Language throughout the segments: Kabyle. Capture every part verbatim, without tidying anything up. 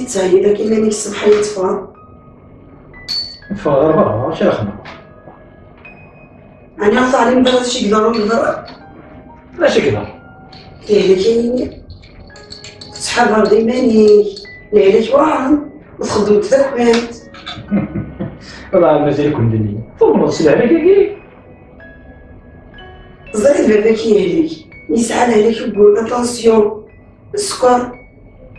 Sɛid, akken llan deg ṣṣbeḥ yetteffɣen. Ffɣeɣ ɣer berra, acu ara xedmeɣ? Ɛni ur teɛlimeḍ ara d acu i yeḍran deg berra? D acu i yeḍran? Lehlak-agi. Tettḥadareḍ iman-ik. Lehlak weɛren. Ur txeddmeḍ takwant. Wala mazal-iken d nniya. Tumneḍ s lehlak-agi? Ẓriɣ baba-k yehlek. Yesɛa lehlak ugur, la tension. Sskeṛ.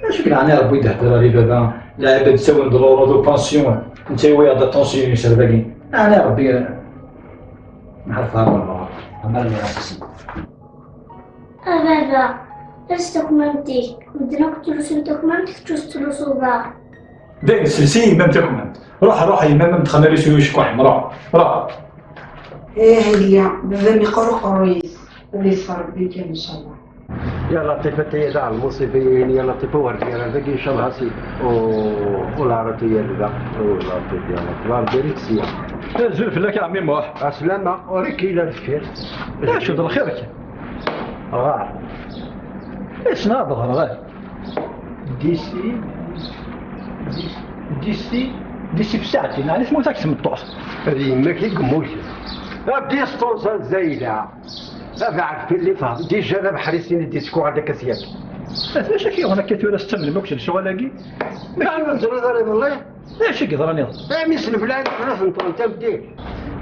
Acu k-leɛna Ṛebbi d-ihedder ar i baba, lɛibad ttawen-d l'euro de pension, netta yewwi-yaɣ-d aṭansyu yuserdagi. Ɛni Ṛebbi nḥerf ar Ṛebbi, amar nniɣ-as. A baba, els takmamt-ik, medden akk ttlusun takmamt, kečč ur tettlusuḍ ara. Dayen, sels i yemma-m takmamt. Ruḥ, ruḥ, a yemma-m, dxel ar isuru icekkuḥen, ruḥ, ruḥ. Ih, a yelli, baba-m yeqqur uqerruy-is. Ad yeṣfer Ṛebbi kan, ncallah. يا لطيف، انت يا داع المصيبين، يا لطيف، ورد يا رزق، ان شاء الله سي. و-، ولا عرفت يا البدا. ولا عرفت يا الله. الله يبارك سيا. Azul fell-ak a ɛemmi Muḥ. عسلامة، وريك إلى الخير. Acu d lxir-ik? غار. Isna ad ɣreɣ. D'ici, d'ici, d'ici, d'ici بساعتين، يعني تموت هاك تمطوح. هذه يمك يقموش. ربي يستر زايدة. Abeɛɛed fell-i, déjà d abeḥri s ini disku ɣer deg asyaf. Acu akka yuɣen akka tura tettamnem akk s lecɣal-agi? Ma ur teẓriḍ ara iḍelli? Acu i yeḍran iḍelli? Ami s leblan tlata n tṛenta mdil.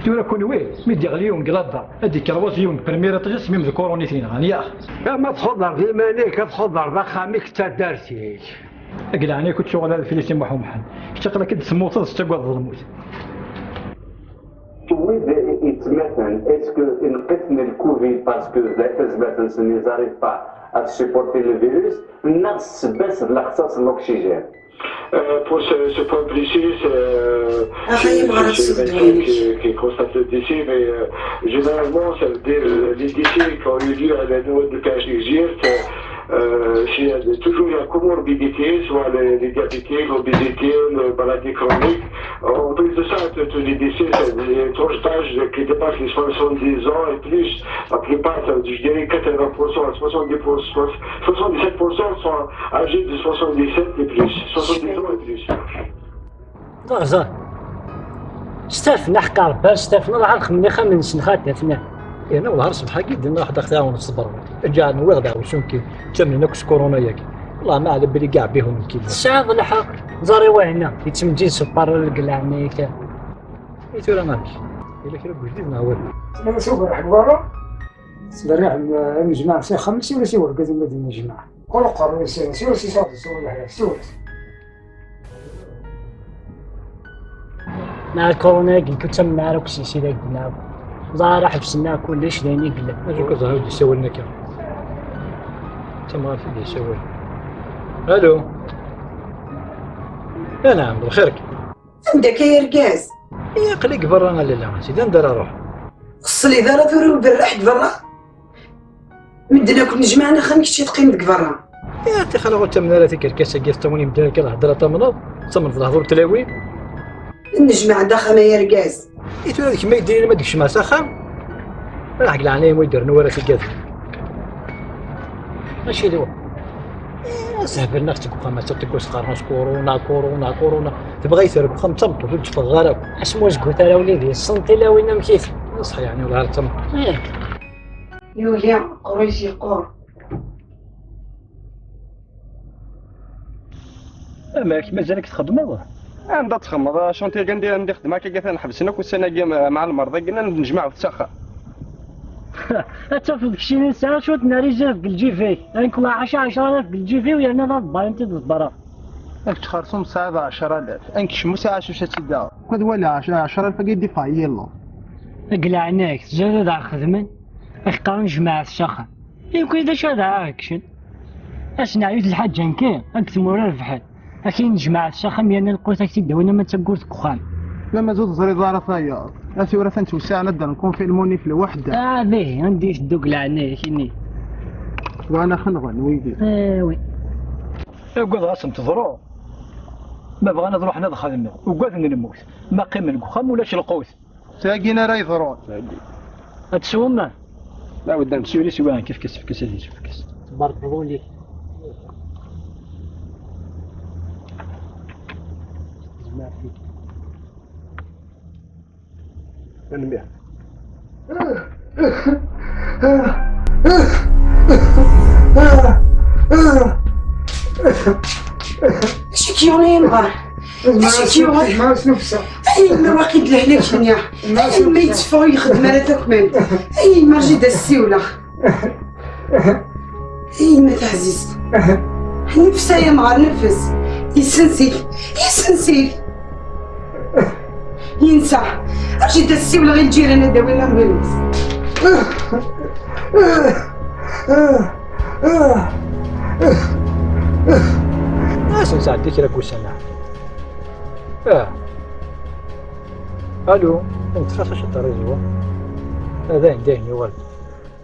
Tura kunwi, mi d-yeɣli yiwen deg ladda, ad d-yekker waẓ yiwen deg premier étage, asmi d corona i t-yenɣan, yaɣ? Ama txuḍer d iman-ik, ad txuḍer d axxam-ik d taddart-ik. Deg leɛnaya-k ur ttuɣal ara fell-i Si Muḥ Umḥend. Kečč aql-ak-id temmuteḍ, tettagadeḍ lmut. Wid yettmaten, est-ce que ineqqi-ten lkuvid parce que d tazmert-nsen, ils arrivent pas à supporter le virus, neɣ ssebba-s d lexṣaṣ n l'oxygène? Euh, pour ce, ce point précis, c'est euh, c'est- c'est le médecin qui, qui constate le décès, mais euh, généralement, ça veut dire euh, les décès qui ont eu lieu à la noix de P H X G I R T, euh, c'est euh, toujours la comorbidité, soit les, les diabétiques, l'obésité, les maladies chroniques. En plus de ça, tous tous les décès, c'est des tranches d'âge qui dépassent les soixante-dix ans et plus. La plupart, ça, je dirais quatre-vingts pour cent, soixante-dix pour cent, soixante-dix-sept pour cent sont âgés de soixante-dix-sept et plus. Soixante-dix ans et plus. Ẓer, ẓer. Stafen, aḥeqq Ṛebbi, stafen, Allah ḥelqen ixxamen-nsen xaṭi, tnan. Yerna wellah ṣṣbeḥ-agi d-nruḥ daxel tɛawen ṣṣber. Ǧaɛen wiɣ d ɛawsun ki, ttamnen akk s kuruna-yagi. Wellah ma ɛlam belli gaɛ bihum ki. Tesɛiḍ lḥeqq, ẓer i wahina, yettmeǧǧid s uparal deg leɛnaya-k. I tura amek? Yella kra n wejdid neɣ wala? Ttberriḥ deg berra, ttberriḥ, eh, anejmaɛ s axxam-is, ur as i urgaz ma d anejmaɛ. Ur qqar, ur as, ur as, ur as, ur as. Mɛa lkuruna-agi, ur ttamen ara akk s yisida deg-neɣ. Ẓer ara ḥebsen-aɣ kullec d ayen i yellan. Acu akka ẓer ur d-issawalen akka? D tamɣart i d-yessawalen. Alo. Anɛam, bxir-k. Anda akka ay argaz? Aql-i deg berra a lalla, sidi anda ara ruḥ? Ur tesliḍ ara tura i uberraḥ deg berra? Medden akk nejmaɛen axxam, kečč teqqimeḍ deg berra. Ya tixalaɣ ur ttamen ara tikerkas-agi, tettawen imedden akka lhedra tamneḍ, tettamneḍ lehdur n tlawin. Nejmaɛen-d axxam ay argaz. I tura d kemm ay d-yinin ma d-kecmeɣ s axxam? Raḥ deg leɛnaya-m ur d-rennu ara tigad. Mačči d wa. Zehbel neɣ deg uxxam atta teggas qqaren-as kuruna, kuruna, kuruna. Tebɣa yiter deg uxxam d tameṭṭut ur d-teffeɣ ara akk. Asmi ur zgut ara wlidi, ssent tilawin amek-it. Ṣṣeḥ yeɛni ur ara d tameṭṭut. Ih. Yugi, qruyes yeqqur. Amek, mazal-ik txeddmeḍ? Anda txedmeḍ? Achantier andi, andi xedmeɣ akka, atan ḥebsen akk ussan-agi ma-, mɛa lmerḍ-agi, nnan-d nejmaɛet s axxam. Ad tafeḍ keččini nesɛa cwiṭ n rizerv deg lǧib-ik. Ad nekk ɛecra, ɛecra alaf deg lǧib-iw, yerna d aḍebbar-in-t-id ḍebbreɣ. Ad kečč xersum tesɛiḍ ɛecra alaf. Ad nekcem ur sɛiɣ acu ad tt-id-aɣeɣ. Ad wali ɛecra, ɛecra alaf-agi d-iffeɣ yillu. Deg leɛnaya-k, tzad ad aɣ-xedmen? Ad k-qqaren jmaɛet s axxam. Iwwi d acu ad aɣ-keččen? Asen ɛyut lḥaǧa nekki, ad k-tmur rebḥen. Akin jmaɛet s axxam yerna lqut ad k-t-id-awin ama d taggurt deg uxxam. Ma mazal teẓriḍ ara tayeḍ. A tura atan ttwesɛen ad d-nkunfilmuni f lweḥda. Ah, dihi, anda i teddu deg leɛnaya-k, ini. Bɣan ad xenɣen wigi. Eh, oui. Ugadeɣ ad sen-teḍru. Ma bɣan ad ruḥen ad xedmen, ugaden lmut. Ma qqimen deg uxxam, ulac lqut. Tagi ara yeḍrun. Ad teswem? La, wedden, siwel-is i wayen, kif, kif, kif, kif, kif. Tberḍeḍ ul-ik. Tanemmirt. Acu k-yuɣen a yemɣar? Acu k-yuɣen? Ay yemma, waqil d lehlak-nni. Ay yemma, yetteffeɣ ur yexdim ara takmant. Ay yemma, rǧi-d ad s-siwleɣ. Ay yemma taɛzizt. Neffes a yemɣar, neffes. Yessensil. Yessensil. Yensa. Rǧi-d ad s-siwleɣ i lǧiran ad d-awin lambilanṣ. Ad sen-sɛeddi kra n wussan-a. Ah. Alu, neṭṭef-as aciṭ ṛṛizu. Dayen, dayen, yuɣal-d.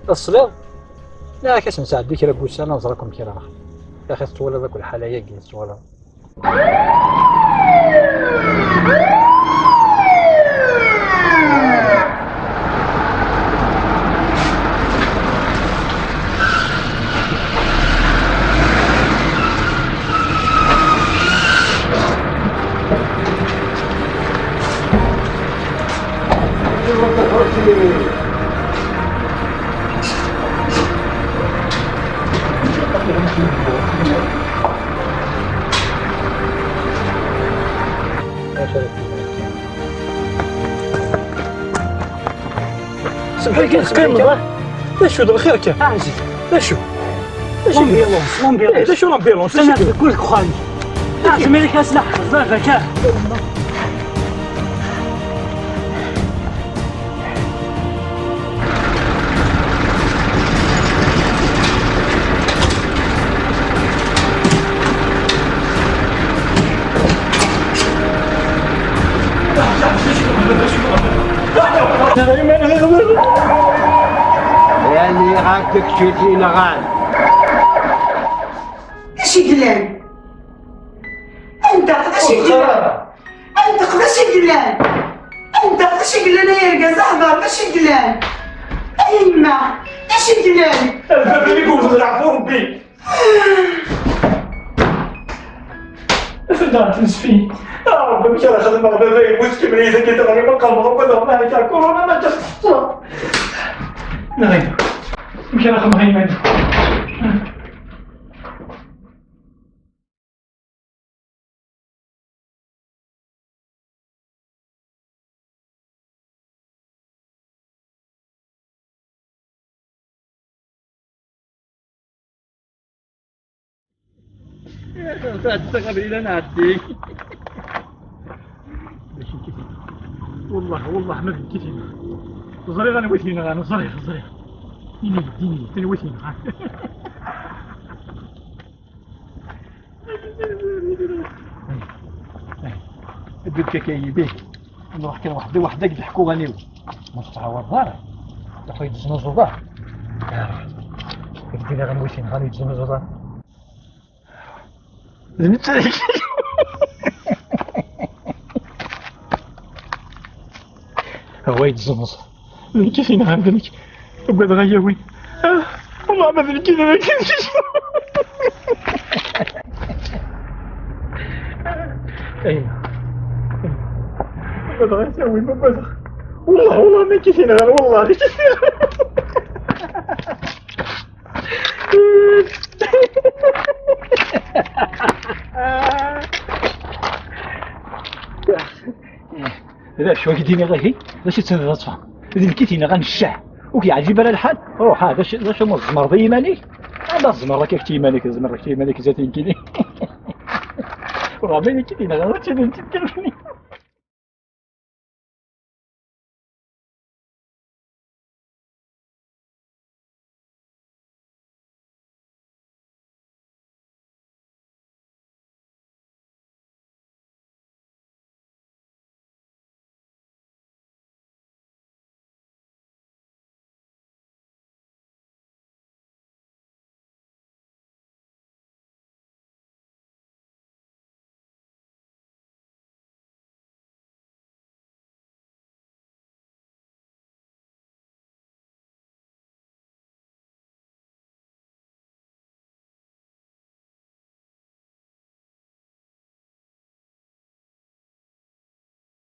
Tesliḍ? Nniɣ-ak ad sen-sɛeddi kra n wussan, ad nẓer akk amek ara nexdem. Axi tettwaliḍ akk lḥala-agi, tettwaliḍ. سمحلي كان سمحلي كان. D acu d lxir kan? Ɛziz. D acu? D acu l'ambulance, l'ambulance. D acu l'ambulance? Ana deg kul dexxan. Ɛziz, mi k-as laḥeq baba kan. Rniɣ-ak-d kečč i t-inɣan. D acu i yellan? Anda? D acu i yellan? Anda? D acu i yellan? Anda? D acu i yellan ay argaz? Hḍer, d acu i yellan? Ay yemma, d acu i yellan? Baba-m i yewwet d leɛfu Rebbi. Anda ara t-nesfi? A Rebbi, amek ara xedmeɣ? Baba yemmut, kemmel-iyi tagi, teɣri ma qerbeɣ akk ad aɣ-nehk ar kuruna, ma ǧǧa-t teṣṣa. Nɣil. Amek ara xedmeɣ iman-iw? Tɛedda abrid ad nɛeddi. Wellah, wellah, ma d nekk i t-yenɣan. Ẓriɣ anwa i t-yenɣan, ẓriɣ, ẓriɣ. Ini-d, ini-d, anwa i t-yenɣan. Ddu-d akka yid-i. Nruḥ kan weḥd-i weḥd-i deg leḥku aniw. Ma tettɛawadeḍ ara. Taqay d-teznuzuḍ ara. Bdin aɣ nwit yenɣan ur yettnuzuḍ ara. D netta. Awa yettzunuẓ. D nekk i t-yenɣan, d nekk. Ugadeɣ ad yawin. Ah, والله ما ذلك كذا. ايوه. ما بغيت يا وين، ما بغيت. والله، والله ما كيفين غير، والله ما كيفين غير. هذا شو قديم يا غالي؟ باش تنغطفها. هذه الكيتينة غنشع. وكي عجيب على الحال. روح، هذا شو، هذا شو مزمر ذي مالك؟ هذا زمر لك اختي مالك، زمر لك اختي مالك زاتين كيني. راه مالك كيتينة غنشع.